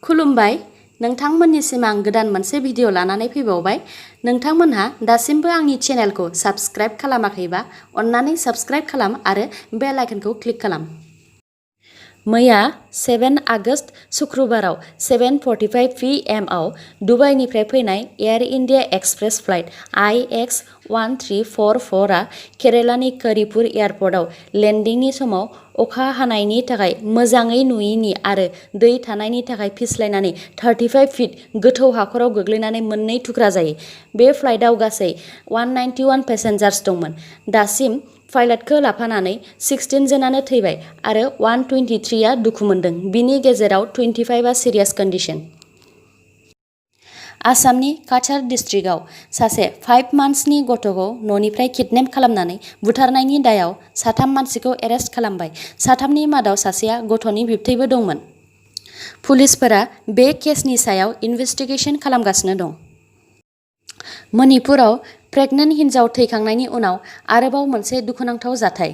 खुलुमबाय नोंथांमोननिसिम आं गोदान मोनसे भिडिअ लानानै फैबावबाय। नोंथांमोनहा दासिमबो आंनि चेनेलखौ साबस्क्राइब खालामाखैबा अन्नानै साबस्क्राइब खालाम आरो बेल आइकनखौ क्लिक खालाम। मैया 7 आगस्ट शुक्रबाराव 7:45 PM आव दुबाइनिफ्राय फैनाय air India express flight IX1344 आ केरालानि करिपुर एयारपर्टआव लेन्डिंनि समाव अखा हानायनि थाखाय मोजाङै नुयिनि आरो दै थानायनि थाखाय फिस्लायनानै 35 फीट गोथौ हाखराव गोग्लैनानै मोननै थुख्रा जायो। बे फ्लाइटआव गासै 191 पेसेन्जार्स दंमोन। दासिम पाइलटखौ लाफानानै 16 जनानो थैबाय आरो 123 आ दुखु मोनदों। बिनि गेजेराव 25 आ सिरियास कन्डिशन। आसामनि काछार डिस्ट्रिक्टआव सासे 5 मान्थ्सनि गथ'खौ न'निफ्राय किडनेप खालामनानै बुथारनायनि दायाव 3 मानसिखौ एरेस्ट खालामबाय। 3नि मादाव सासेया गथ'नि बिबथैबो दंमोन। पुलिसफोरा बे केसनि सायाव इनभेस्टिगेशन खालामगासिनो दं। मणिपुराव प्रेगनेन्ट हिन्जाव थैखांनायनि उनाव आरोबाव मोनसे दुखुनांथाव जाथाय।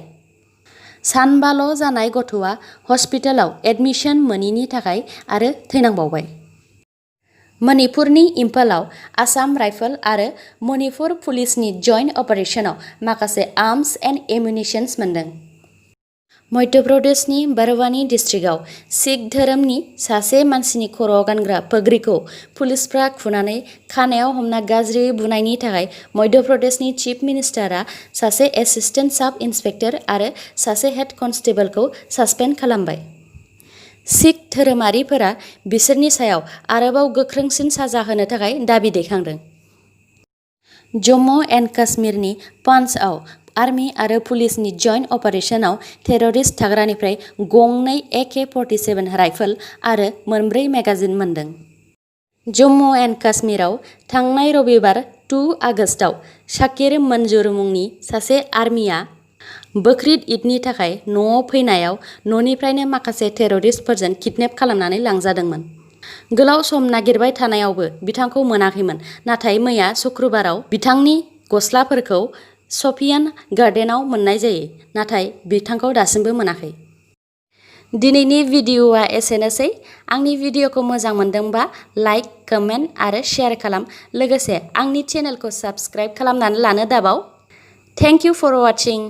सानबाल' जानाय गथ'आ हस्पिटालाव एडमिशन मोनिनि थाखाय आरो थैनांबावबाय। मणिपुरनि इम्फालाव आसाम राइफल आरो मणिपुर पुलिसनि जइन्ट अपारेशनाव माखासे आर्म्स एन्ड एम्युनिशन्स मोन्दों। मध्य प्रदेशनि बरवानी डिस्ट्रिक्टआव सिख धोरोमनि सासे मानसिनि खर'आव गानग्रा पग्रिखौ पुलिसफ्रा खुनानै खानायाव हमना गाज्रियै बुनायनि थाखाय मध्य प्रदेशनि चिफ मिनिस्टारआ सासे एसिस्टेन्ट साब इन्सपेक्टर आरो सासे हेड कनस्टेबलखौ सासपेन्ड खालामबाय। सिख धोरोमारिफोरा बिसोरनि सायाव आरोबाव गोख्रोंसिन साजा होनो थाखाय दाबि दैखांदों। जम्मु एन्ड काश्मीरनि पान्चआव आर्मी आरो पुलिसनि जइन्ट अपारेशनाव टेररिस्ट थाग्रानिफ्राय गंनै AK-47 राइफल आरो मोनब्रै मेगाजिन मोन्दों। जम्मु एन्ड काश्मीराव थांनाय रबिबार 2 आगस्टआव शाकिर मन्जुर मुंनि सासे आर्मीआ बकरीद ईदनि थाखाय न'आव फैनायाव न'निफ्रायनो माखासे टेररिस्टफोरजों किडनेप खालामनानै लांजादोंमोन। गोलाव सम नागिरबाय थानायावबो बिथांखौ मोनाखैमोन, नाथाय मैया शुक्रबाराव बिथांनि गस्लाफोरखौ सफियान गार्डेनाव मोननाय जायो, नाथाय बिथांखौ दासिमबो मोनाखै। दिनैनि भिडिअआ एसेनोसै। आंनि भिडिअखौ मोजां मोनदोंबा लाइक, कमेन्ट आरो शेयार खालाम। लोगोसे आंनि चेनेलखौ साबस्क्राइब खालामनानै लानो दाबाव। Thank you for वाचिं।